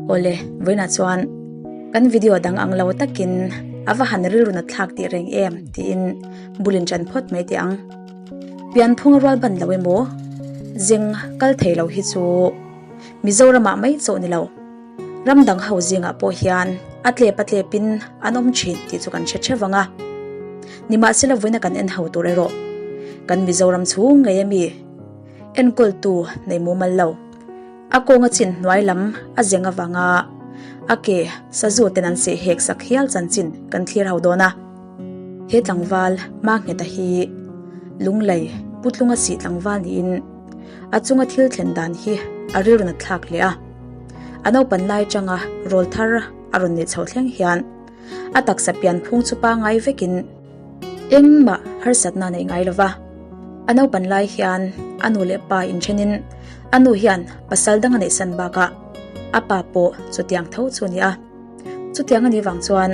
Awle, vawiinah chuan kan video dang ang lo takin a va han rilru nat thlak tih reng em tiin bul in ṭan phawt mai teh ang. Pianphunga rual ban lo emaw zing kal thei lo hi chu Mizoramah mai chauh ni lo. Ram dang ho zingah pawh hian a tlep a tlepin an awm thin tih chu kan hre theuh vang a. Nimahsela vawiina kan en ho tur erawh kan Mizoram chhung ngei ami enkawltu nei mumal lo. A kawnga chin hnuai lam a zeng avanga a ke sazu ten an seh hek sak hial chanchin kan thlir ho dawn a. He tlangval Mangheta hi Lunglei Putlunga sih tlangval niin a chunga thil thlen dan hi a rilru nat thlak hle a. A naupan lai atanga rawl thar a rawn nih chhoh thleng hian a taksa pian phung chu pangngai vekin engmah harsatna a neih ngai lo va. A naupan lai hian a nu leh pa inthenin a nu hian pasal dang a neihsan bakah a pa pawh chutiang tho chu a ni a. Chutiang a nih vang chuan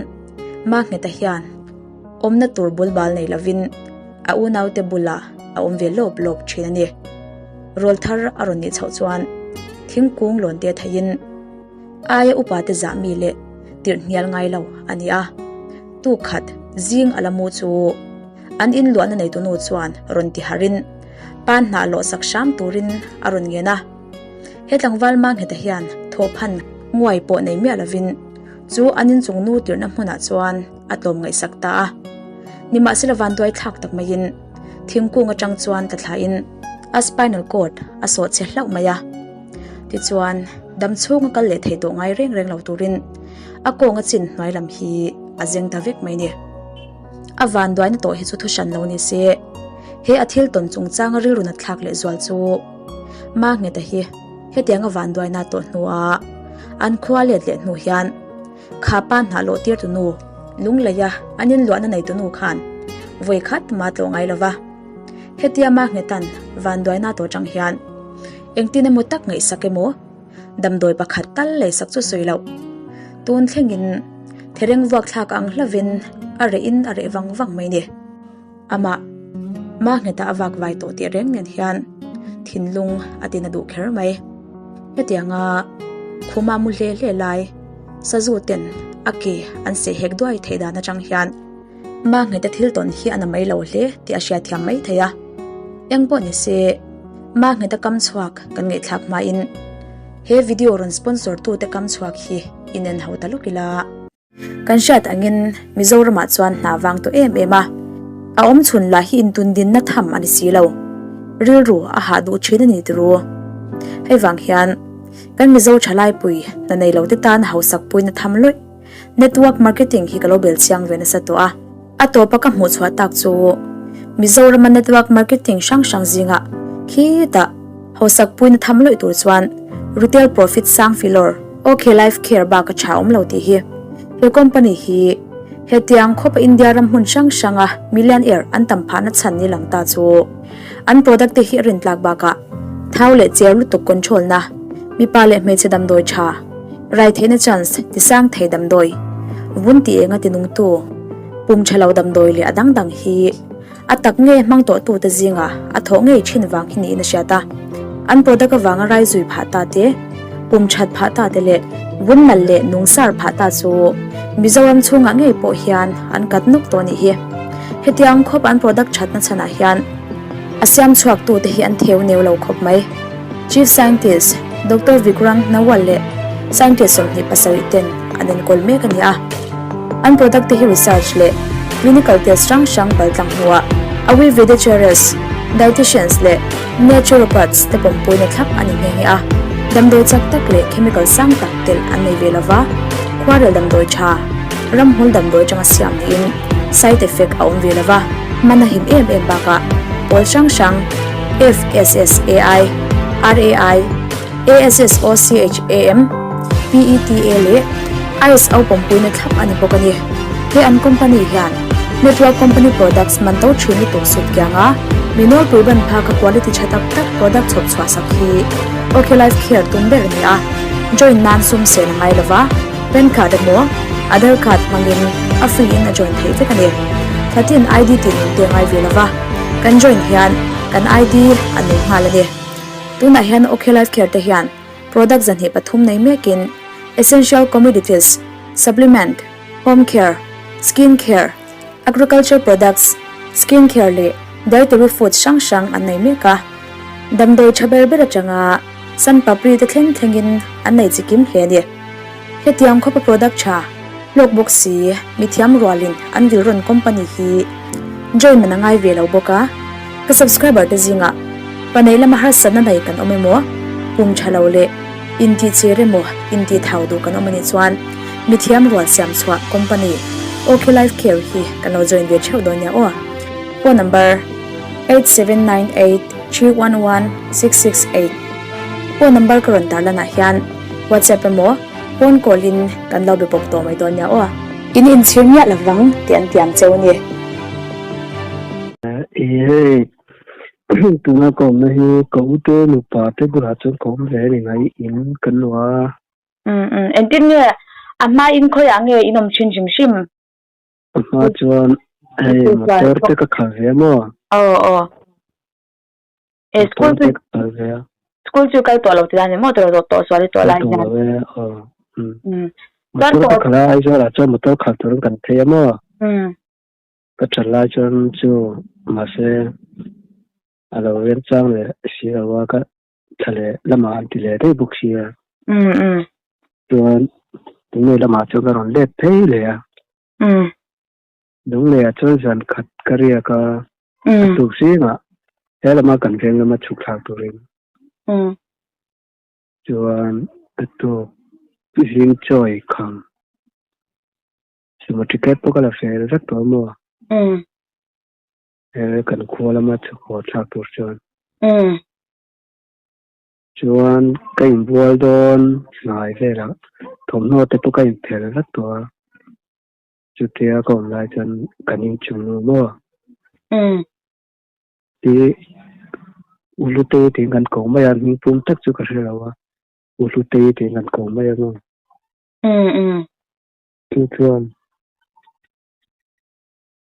Mangheta hian awmna tur bul bal nei lovin a unaute bulah a awm ve lawp lawp thin a ni. Rawl thar a rawn nih chhoh chuan thingkung lawn te theihin aia upa te zah mi leh tirh hnial ngai lo a ni a. Tuk khat zing a la mu chu an in luahna neitu nu chuan rawn ti harin pan hnah lawh sak hram turin a rawn ngen a. He tlangval Mangheta hian thawhphan nguai pawh nei miah lovin chu an inchung nu tirhna hmunah chuan a tlawm ngaihsak ta a. Nimahsela vanduai thlak tak maiin thingkung atang chuan tla thlain a spinal cord a sawh chhe hlauh mai a. Tichuan, dam chhunga kal leh thei tawh ngai reng reng lo turin a kawnga chin hnuai lam hi a zeng ta vek mai ni. A vanduaina tawh hi chu thu hran lo ni se, he a thil tawn chungchanga rilru nat thlak leh zual chu Mangheta hi hetianga vanduaina tawh hnua an khua let leh hnu hian Kha pa hnah lawh tir tu nu, Lungleia an inluahna nei tu nu khan vawi khat mah tlawh ngai lo va. Hetia Mahnghetan vanduaina tawh chang hian engtin emaw tak ngaihsak emaw damdawi pakhat tal leisak chu sawi loh. Tun thlengin thereng vuak thlak ang hlavin a reh in a reh vang vang mai ni. Amah Mahngeta a vak vai tawh tih reng nen hian thinlung a tina duh kher mai. Hetianga khuma mu hle hle lai sazu ten a ke an seh hek duai theih dan atang hian Mahngeta thil tawn hi a na mai lo hle tih a hriatthiam mai thei a. Eng pawh ni se Mahngeta kam chhuak kan ngaihthlak hmain he video rawn sponsor tute kam chhuak hi inen ho ta lawk ila. Kan hriat angin Mizoramah chuan hna vang tawh em em a, a awm chhun lah hi intundinna tham a ni si lo. Rilru a hah duh thin a ni turu. Hei vang hian kan Mizo thalaipui hna nei lo te tan hausak puina tham lawih network marketing hi ka lo bel chiang ve nasa tawh a. A tawpa ka hmuh chhuah tak chu Mizorama network marketing hrang hrang zingah khitah hausak puina tham lawih tur chuan retail profit sang filawr OK Life Care bak a tha awm lo tih hi. He company hi hetiang khawpa India ram hmun hrang hranga millionaire an tam phahna chhan ni lang ta chu an product te hi a rintlak bakah thau leh cher lutuk control na mipa leh hmeichhe damdawi tha rai theihna chance tisang thei damdawi vun tih enga tinungtu pum tha lo damdawi leh a dang dang hi A tak nge hmang tawh tute zinga a thawh ngei thin vang hi niin a hriat a. An product avanga rai zui phah ta te, pum that phah ta te leh vun nalh leh nung sar phah ta chu Mizoram chhungah ngei pawh hian an kat nawk tawh a nih hi. Hetiang khawp an product thatna chhanah hian a siam chhuak tute hi an theu neu lo khawp mai. Chief Scientist Doctor Vikrant Nawal leh Scientist 27 ten an enkawl mek a ni a. An product te hi research leh clinical test hrang hrang paltlang hnuah Ayurvedic dietitians leh naturopaths te pawmpuina thlap a ni nghe nghe a. Damdawi chak tak leh chemical sang tak telh an nei ve lova, khuarel damdawi tha, ramhmul damdawi atanga siam niin side effect a awm ve lova, hman a him em em bakah pawl hrang hrang FSSAI, RAI, ASSOCHAM, PETA leh ISO pawmpuina thlap a ni bawk a ni. He an company hian network company products man to thin lutuk sut kianga mi nawlpui ban phaka quality tha tak tak product chhawp chhuah sak hi OK Life Care tum ber a ni a. Join nan sum sen a ngai lova, PAN card emaw Aadhaar card hmangin a free in a join theih vek a ni. Thlatin ID tih nun te a ngai ve lova, kan join hian kan ID a nung nghal a ni. Tunah hian OK Life Care te hian product 23 nei mekin. Essential Commodities, Supplement, Home Care, Skin Care, Agriculture Products, Skin Care leh Dietary Foods hrang hrang an nei mek a. Damdawi tha ber ber atanga Sun Papri te thleng thlengin an nei chikim hle a ni. Hetiang khawpa product tha hlawk bawk si mithiam rualin an vil rawn company hi join man a ngai ve lo bawk a, ka subscriber te zingah panei lama harsatna nei kan awm emaw, pum tha lo leh intih chir emaw intih thau duh kan awm a nih chuan mithiam rual siam chhuah company OK Life Care hi kan lo join ve theuh dawn nia aw. Phone number, 8798311668 Phone number ka rawn tarlanah hian WhatsApp emaw phone call in kan lo be pawp tawh mai dawn nia aw. In inchhir miah lovang tih an tiam cheu a ni. I hei tuna ka awmna hi ka ute nupa te bulah chuan ka awm ve a ni ngai in kan luah a. Umm umm engtin nge a hma in khawiah nge in awm thin hrim hrim? A hma chuan hei motor te ka khalh ve a maw? Aw aw. E school chu ka khalh ve a. School chu kal tawh lo ti dan ni maw tawh lo tawh sual i tawh lai hian. Kal tawh lo e aw. Um. Motor ka khalh a Aizawl ah chuan motor khalh turin kan phei a maw? Um. Ka that lai chuan chu mahse a lo remchang leh si lo a ka thla leh lamah an ti leh daih bawk sia. Um um. Chuan tunge lamah chuan ka rawn let phei leh a. Um. Lunglei ah chuan zan khat ka riak a, a tuk zingah he lama kan veng lama chhuk thlak turin. Um. Chuan a tuk zing chawi kham sumo ticket pawh ka la fel vek tawh maw? Um. He kan khua lama chhuk haw thlak tur chuan. Um. Chuan ka inbual dawn hnai velah thawmhnaw te pawh ka inphel vek tawh a, chutia ka awm lai chuan kan inchung nu maw? Umm. Ti U Hlutei tiin kan ko mai a, hming pum tak chu ka hre lo a, U Hlutei tiin kan ko mai a maw? Umm umm. Chu chuan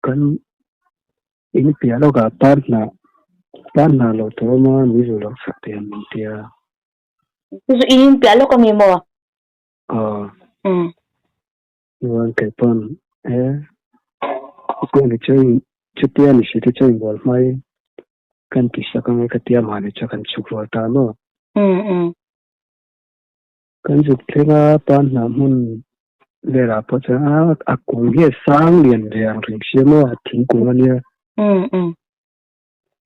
Kan in piah lawkah tan hnah tan hnah loh tur awm a, min zu loh sak teh an min ti a. Chu chu in in piah lawk a mi maw? Aw. Umm. Chuan kei pawn he chutia ni chuan chutia ni si te chuan inbual hmain kan ti sak ang e ka tia mahni chuan kan chhuk rual ta maw? Umm umm. Kan zuk thleng a tan hnah hmun velah pawh chuan a a kung hi a sang lian ve ang reng sia maw a thingkung a nia. Umm umm.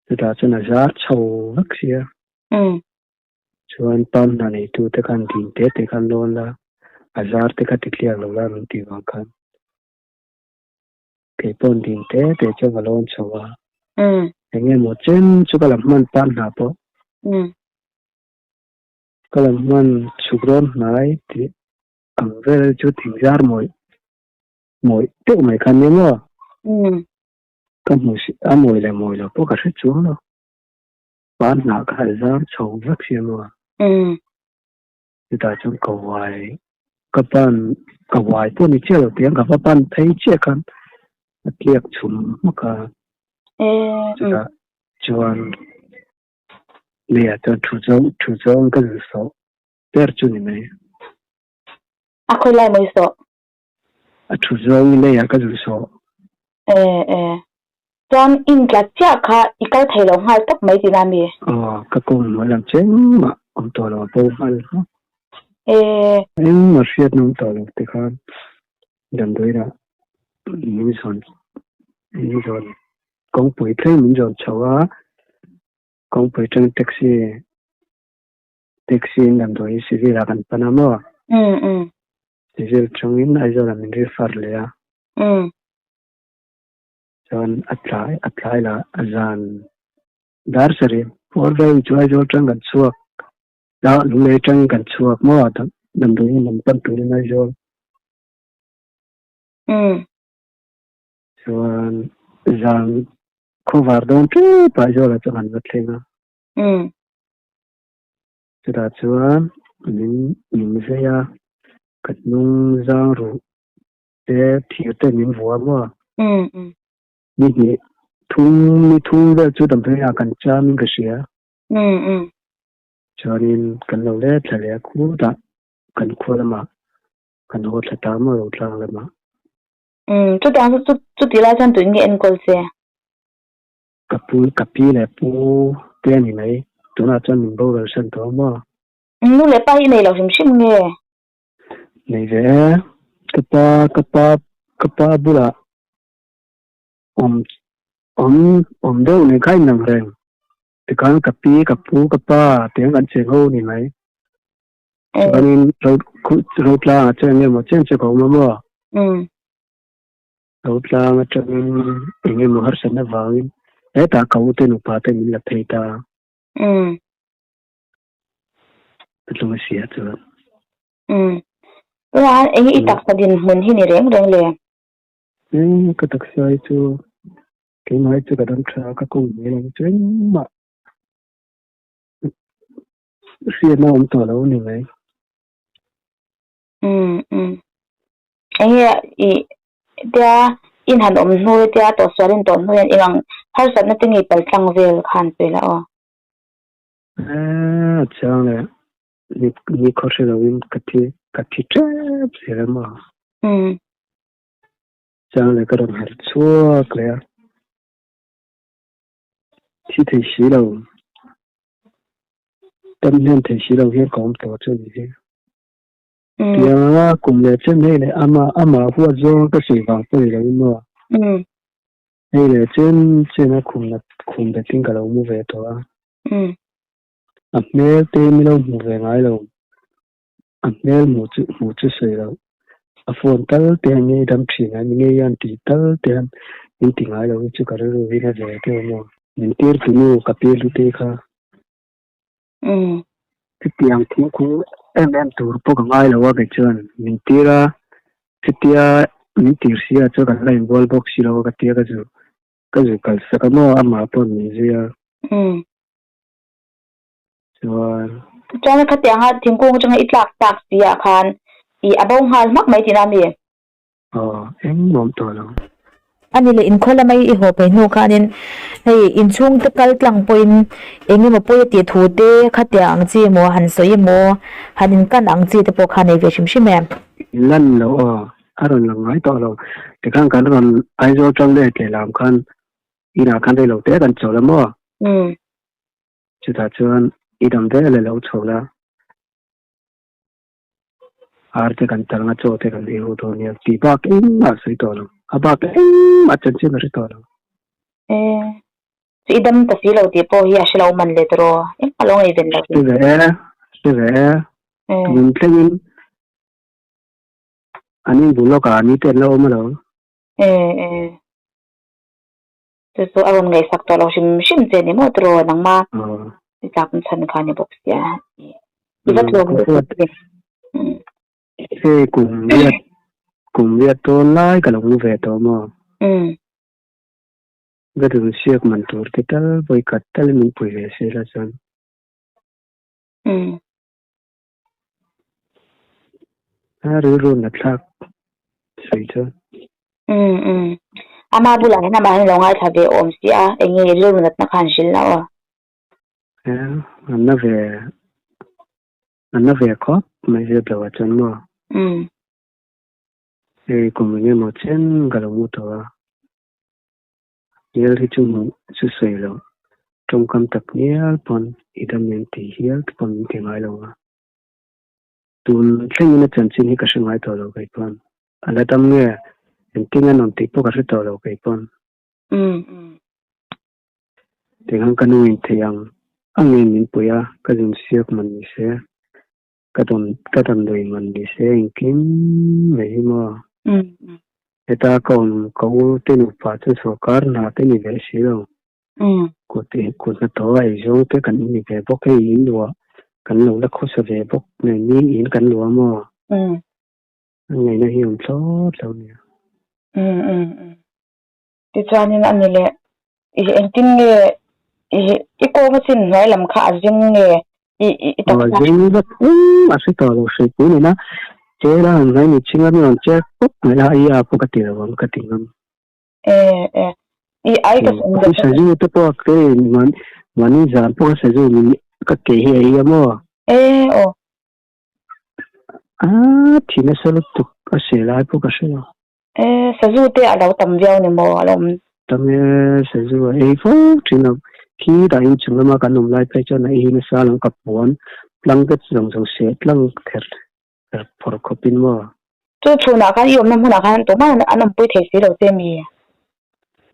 Chutah chuan a zar chho vek sia. Umm. Chuan tan hna neitu te khan ding te te khan lawn la a zar te kha ti tliak lo la rawn tih vang khan kei pawh ding te te chuan ka lawn chho a. Umm. Eng nge maw chen chu ka la hman tan hna pawh. Umm. Ka lam hman chhuk rawn hnai tih ang vel chu thing zar mawih mawih deuh mai kha nia maw? Ka hmu si a mawi leh mawi lo pawh ka hre chuang lo. Pan hnah kha a zar chho vek sia maw? Chutah chuan ka uai ka pan ka uai pawh ni chiah lo tiang ka va pan phei chiah khan a tliak chhum hmak a. Chutah chuan. Leiah chuan thu zawng thu zawng ka zir sawh ber chu ni mai. A khawi lai mai sawh? A thu zawng leiah ka zir sawh. E e. Chuan in tla chiah kha i kal thei lo nghal tawp mai tihna mi? Aw, ka kawng hnuai lam chengmah awm tawh lo a bo nghal hlawk. E. Engmah hriatna awm tawh lo te khan damdawiinah min zawn min zawn kawngpui thleng min zawn chho a. Kawngpui atang taxi taxi in damdawi hi civil ah kan pan a maw? Umm umm. Civil atangin Aizawl ah min refer leh a. Umm. Chuan a tlai a tlai lah a zan dar sarih four vel chu Aizawl atang kan chhuak a Lunglei atangin kan chhuak maw damdawi in lam pan turin Aizawl. Umm. Chuan zan khawvar dawn tep ah Aizawl ah chuan an va thleng a. Umm. Chutah chuan min min zai a, ka hnung zang ruh te thir te min vua maw. Umm umm. Ni hnih thum ni thum vel chu damdawi ah kan cham in ka hria. Umm umm. Chuanin kan lo let thla leh a khutah kan khua lamah. Kan haw thla ta maw Rotlang lamah. Umm chutiang chu chuti lai chuan tuin nge enkawl che? Ka pu ka pi leh pu te a ni mai. Tunah chuan min boral hran tawh a maw? Nu leh pa hi i nei lo hrim hrim nge? Nei ve e. Ka pa ka pa ka pa bulah awm awm awm deuh nei kha inang reng. Tikhan ka pi ka pu ka pa tiang kan cheng ho a ni mai. Chuanin Rotlang ah chuan enge maw chen chu ka awm a maw? Rotlang atangin enge maw harsatna vangin hetah ka ute nupa te min la phei ta. Ka tlung a sia chuan. Tunah enge i taksa dinhmun hi ni reng reng le? Ka taksa hi chu keimah hi chu ka dam tha a, ka kawng hmel ang chu engmah Hriatna awm tawh lo ni mai. Umm umm. Enge i tia in han awm hnu tia tawh sual in tawh hnu hian eng ang harsatna te nge pal tlang vel khan sawi la aw. A chiang leh ni ni khaw hre lo in ka thi ka thi tep zel a maw. Umm. Chiang leh ka rawn harh chhuak leh a. Thi thei si lo, tam hnem thei si lo hian ka awm tawh chu a ni hi. Tiang anga kum leh chen hei leh ama ama huat zawng ka sawi vang pawh ni lo in maw. Hei leh chen chen a khum nat khum bet in ka lo mu ve tawh a. A hmel te mi lo hmu ve ngai lo. A hmel hmuh chu hmuh chu sawi loh. A phone tal te hian ngei dam thin a, mi ngei hian tih tal te hian min ti ngai lo hi chu ka rilru hi na ve deuh a maw. Min tir tu nu ka pi hlute kha. Chutiang thingkung em em tur pawh ka ngai lo a kei chuan min tir a, chutia min tir si a chuan kan la inbual bawk si lo a ka tia ka zu ka zu kalsak a maw amah pawh min zui a. Chuan. Chuan khatianga thingkung atanga i tlak tak si ah khan i a bo nghal hmak mai tihna a mi? Aw, eng nuam tawh lo. Ani leh inkhaw lama i haw phei hnu khanin hei inchhungte kal tlang pawhin eng emaw pawi a tih thu te khatia ang chi emaw han sawi emaw han inkan ang chi te pawh kha nei ve hrim hrim em? Lan lo aw, a rawn lang ngai tawh lo. Tikhan kan rawn Aizawl tang leh lehlam khan inah khan reilo te kan chawl a maw? Chutah chuan i dam vel a lo chho la, ar te kan tal nga chaw te kan ei ho dawn nia tih bak engmah a sawi tawh lo, a bak engmah chanchin a hre tawh lo. E, chu i dam ta si lo tih pawh hi a hre lo man le tawh engmah lo ngaihven lo. Hre ve e, hre ve e, tun thlengin an inbu lawkah ni te an lo awm alawm. E, e. Chu chu a rawn ngaihsak tawh lo hrim hrim che ni maw tiraw nangma i chak chhan kha ni bawk sia i va tlawm lutuk ve. Hei kum riat kum riat tawn lai ka lo hmu ve tawh maw? Ka dun siak man tur te tal vawi khat tal min pui ve se la chuan. A rilru nat thlak sawi chuan. Umm umm. Ama bulah hian amah hian lo ngaithla ve awm si a, eng nge rilru natna khan hrilh na aw? An na ve, an na ve khawp mai zep lo ah chuan maw? Umm. Hei kum eng emaw chen ka lo mu tawh a, hmel hi chu hmuh chu sawi loh, tawngkam tak ngial pawn i dam em tih hial te pawn min ti ngai lo a. Tun thlengin a chanchin hi ka hre ngai tawh lo kei pawn. A la dam nge? Engtin a nawm tih pawh ka hre tawh lo kei pawn. Tikhan ka nu in theih ang a nge min pui a, ka zun siak man ni se, ka dam ka damdawi man ni se engkim mai hi maw. Heta ka awm ka u te nupa chu sorkar hna te ni ve si lo. Kut kut hnathawh a eizawng te kan ni ve bawk hei in luah kan lo la khawsa ve bawk nen ni in kan luah maw. A ngaihna hi awm thlawt lo nia. Umm umm umm. Tichuanin a ni leh i engtin nge i i kawng a chin hnuai lam kha a zing nge i i i taksa. A zing vek eng a hre tawh lo hreipui nena che la han hmai ni chhinga mi rawn che pawp mai la i a pawh ka ti lo ang ka ti ngam. E e i ai ka sawm deuh. Sazu te pawh ke mahni zan pawh sazu min ka ke hi a ei a maw. E aw. A thi nasa lutuk a seh lai pawh ka hre lo. E sazu te a lo tam viau ni maw a lo awm? Tam e, sazu a ei fo thin a, khi dah inchung lama kan awm lai phei chuan a ei nasa lo ka puan tlang te zawng zawng seh tlang kher kher phawrh khawp in maw. Chu chhunah khan i awmna hmunah khan tumah an awmpui thei si lo che mi?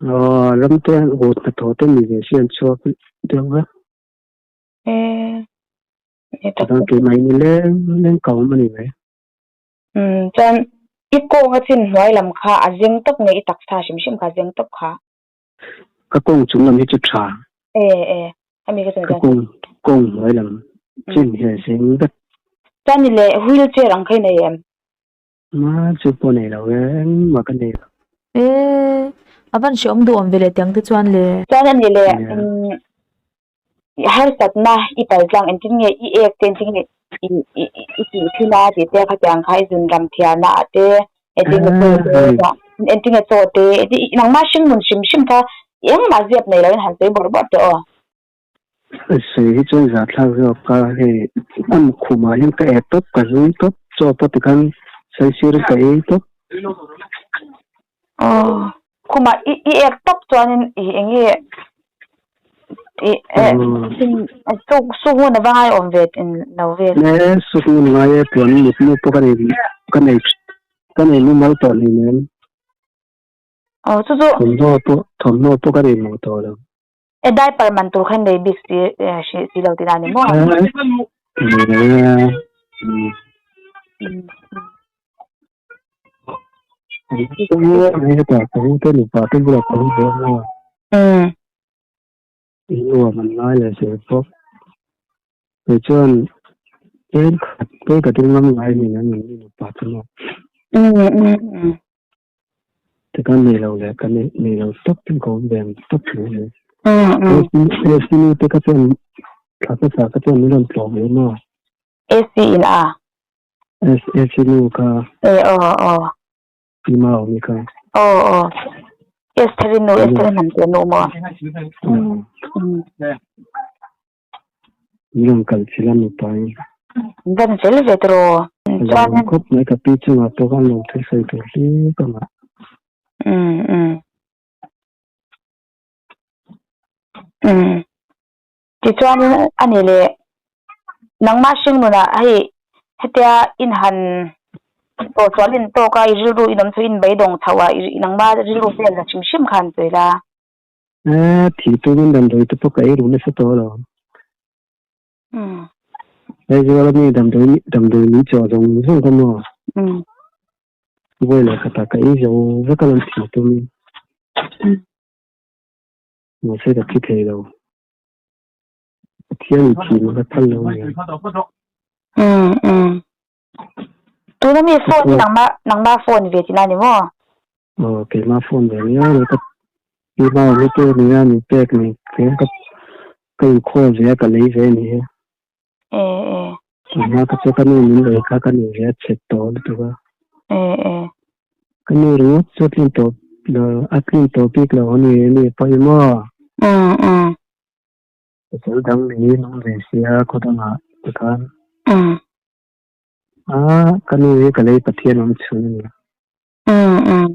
Aw ram te ut hnathawh te mi ve si an chhuak deuh vek. E Chuan keimah in leng leng ka awm a ni mai. Umm chuan i kawng a chin hnuai lam kha a zeng tawp nge i taksa hrim hrim kha a zeng tawp kha? Ka kawng chung lam hi chu tha. E e ami ka chin Ka kawng kawng hnuai lam chin hi a zeng vek. Chuan ni leh wheel chair ang kha i nei em? Ma chu pawh nei lo e engmah ka nei lo. E a van hreawm duh awm ve leh tiang te chuan le. Chuan ani leh umm I harsatna i paltlang engtin nge i ek te engtin nge i i i tih thin a tih te khatiang kha i zun ram thiarna ah te engtin nge chaw te engtin nge chaw te nangmah hringnun hrim hrim kha engmah ziap nei loin han sawi bawrh bawrh teh aw. Sawi hi chuan zahthlak zawk a hei a khumah hian ka ek tawp ka zui tawp chaw pawh tikhan saisir ka ei tawp. Aw khumah i i ek tawp chuanin i eng nge i eh suk suk ngun a va ngai awm ve lo vel. E suk ngun ngai e puan mut mu pawh ka nei ka nei ka nei mumal tawh hleinem. Aw chu chu. Thawmhnaw pawh thawmhnaw pawh ka nei mawh tawh lo. E diaper man tur khan nei bik si si lo tih a ni maw? Nei lo e. Nuam an ngai leh zel bawk. Kei chuan thenkhat te ka ding ngam ngai nen an ni nupa chu maw. Tikhan nei lo leh ka nei lo tawp in ka awm ve ang tawp mai le. AC nu te kha chuan thla hmasa kha chuan min rawn tlawh ve maw. AC in a. S nu kha. E aw aw. Pi mau ni kha. Aw aw. S therin nu S therin han te nu maw. Min rawn kal chilh a nupa in. Van fel ve tiraw. Chuan khawp mai ka pi chungah pawh khan lo thil sawi tur hlir ka ngah. Um um. Um. Tichuanin a ni leh nangmah hringnunah hei hetia in han tawhsual in tawk a i rilru in awm chu in beidawng chhoh a i nangmah rilru vel la hrim hrim khan sawi la. E thih tumin damdawi te pawh ka ei ru nasa tawh lo. Aizawl ami damdawi damdawi min chawh zawng zawng kha maw. Vawi leh khatah ka ei zo vek a rawn thih tumin. Mahse ka thi thei lo. Pathian in thih mah ka phal lo ania. Umm umm. Tuna mi phone hi nangmah nangmah phone ve tina ni maw? Aw keimah phone ve nia lo ka pi mau hi te nia min pek ni tlem ka ka inkhawl ve a ka lei ve ni he. E e. Tunhma ka chu ka nu min lei kha ka nu ve a chhet tawh lutuk a. E e. Ka nu ringawt chu a tlin tawh lo a tlin tawh bik lo a ni a ni pawh i maw? Umm umm. Pasal dang nei in awm ve sia khaw dangah tikhan. Umm. A ka nu hi ka lei Pathian awm chhun a ni. Umm umm.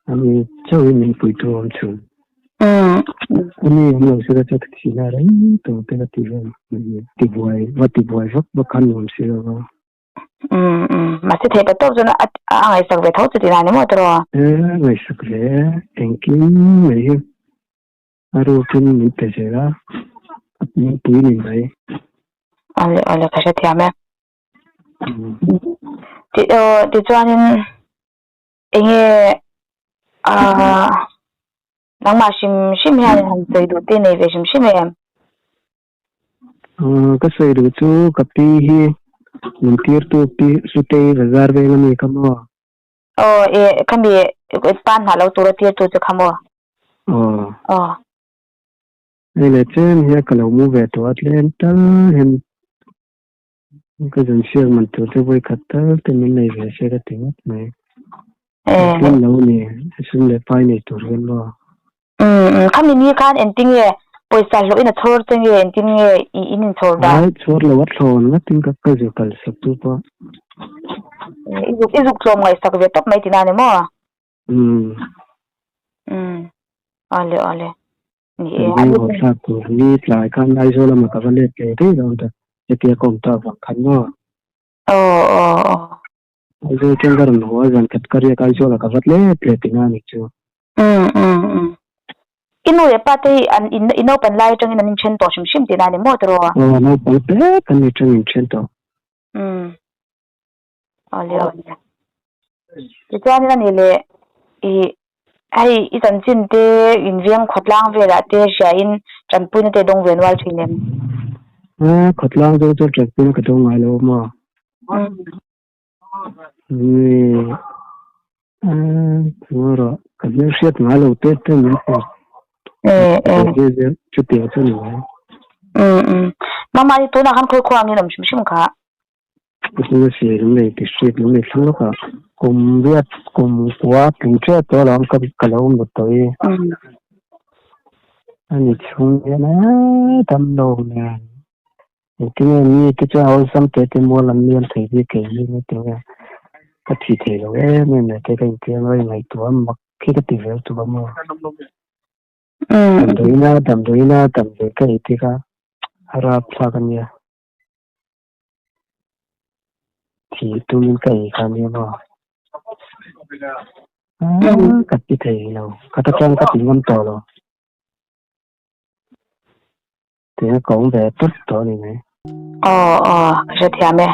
Ani chauh hi min puitu awm chhun. Umm. Ani awm lo se ka chu ka thih na reng tawh te ka ti vel tibuai va tibuai vak vak khan nuam si lo va. Umm umm mahse theih pa tawp chuan a a ngaihsak ve tho chu tih na ni maw tiraw? E ngaihsak ve engkim mai hi a rukin min pe zel a, min pui ni mai. Awle awle ka hrethiam e. Tichuanin enge aaa nangmah hrim hrim hian han sawi duh te nei ve hrim hrim em? Ka sawi duh chu ka pi hi min tirtu pi Hlutei bazar veng a mi kha maw? Aw e khami pan hnah lo tura tirtu chu kha maw? Aw. Aw. Hei leh chen hian ka lo mu ve tawh a tlem tal hian Ka zan hriat man tur te vawi khat tal te min nei ve se ka ti ngawt mai. Tlem lo a ni, sum leh pai nei tur hian maw. Umm khami ni khan engtin nge pawisa hlawh in a chhawr che nge engtin nge i in inchhawr dan? Ai chhawr lo a thlawn ngatin ka ka zu kal sak tu pawh. I zuk i zuk tlawm ngaihsak ve tawp mai tina ni maw? Umm. Umm. Awle awle. Ni e. Kan haw thlak tur ni tlai khan Aizawl lama ka va let leh daih dawn ta. Hetia ka awm ta avang khan maw? Aw aw aw. Aizawl atang ka rawn haw a, zan khat ka riak Aizawl ah ka va let leh tina a nih chu. Umm umm umm. I nu leh pa te hi an in i naupan lai atangin an inthen tawh hrim hrim tihna a ni maw tiraw? Aw naupang pek an ni tang inthen tawh. Umm. Awle awle. Tichuanin a ni leh i hei i chanchin te inviang khawtlang velah te hriain tanpuina te dawng ve nual thin em? A khawtlang zawng chu tanpuina ka dawng ngai lo a maw? Umm. A chu erawh ka hmelhriat ngai lo te te min pawh. Eh eh. Chutiang chu a ni mai. Umm umm. Nangmah hi tunah khan khawi khuang in awm hrim hrim kha? Ka si lunglei district lunglei thlang lawkah kum riat kum kua tling tep tawh alawm ka ka lo mut tawh i. Ani chhung hian eee damlo nen engtin nge mi te chuan awlsam te te mual an liam thei bik kei hi ni tinge ka thi thei lo em em leh te ka intiang a ingaihtuah mak khi ka ti vel tuk a maw. Damdawiina damdawiina damdawi ka ei tir a a rapthlak a nia. Thih tumin ka ei kha nia maw? Ka ti thei lo, ka ta chuan ka ti ngam tawh lo. Tia ka awm ve tawp tawh a ni mai. Aw aw, ka hrethiam e.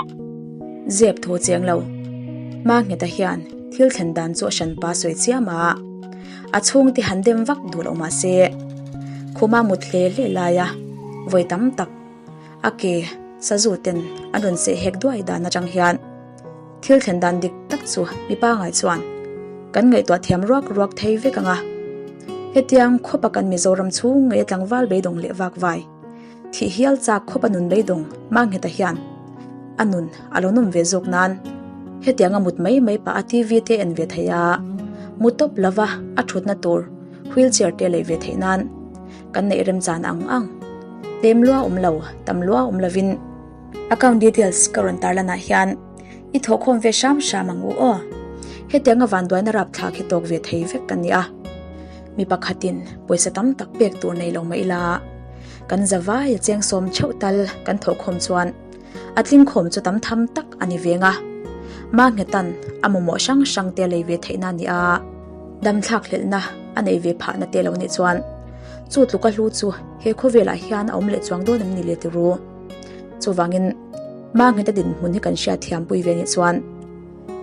Zep tho chiang lo. Mangheta hian thil thlen dan chu a hranpa sawi chiam a, a chhungte han dem vak duh loh mahse, khuma mut hle hle laia vawi tam tak A ke sazu ten an rawn seh hek duai dan atang hian thil thlen dan dik tak chu mi pangai chuan kan ngaihtuah thiam ruak ruak thei vek ang a. Hetiang khawpa kan Mizoram chhung ngei a tlangval beidawng leh vak vai thih hial chak khawpa nun beidawng Mangheta hian a nun a lo nawm ve zawk nan hetianga mut mai mai pah a TV te en ve thei a, mu tawp lova a thutna tur wheelchair te lei ve theih nan kan neih remchan ang ang. Tlem lua awm lo, tam lua awm lovin account details ka rawn tarlanah hian i thawhkhawm ve hram hram ang u aw. Hetianga vanduaina rapthlak hi tawk ve thei vek ka ni a. Mi pakhatin pawisa tam tak pek tur nei lo mah ila, kan zavai a cheng sawm theuh tal kan thawhkhawm chuan a tlingkhawm chu tam tham tak a ni veng a. Mahnghetan a mamawh hrang hrang te lei ve theihna a ni a, damthlak hlelhna a nei ve phahna te lo nih chuan chu tluka hlu chu he khawvelah hian a awm leh chuang dawn em ni le tiru. Chuvangin Mahnghet a dinhmun hi kan hriat thiam pui ve nih chuan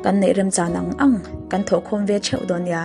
kan neih remchan ang ang kan thawhkhawm ve theuh dawn nia.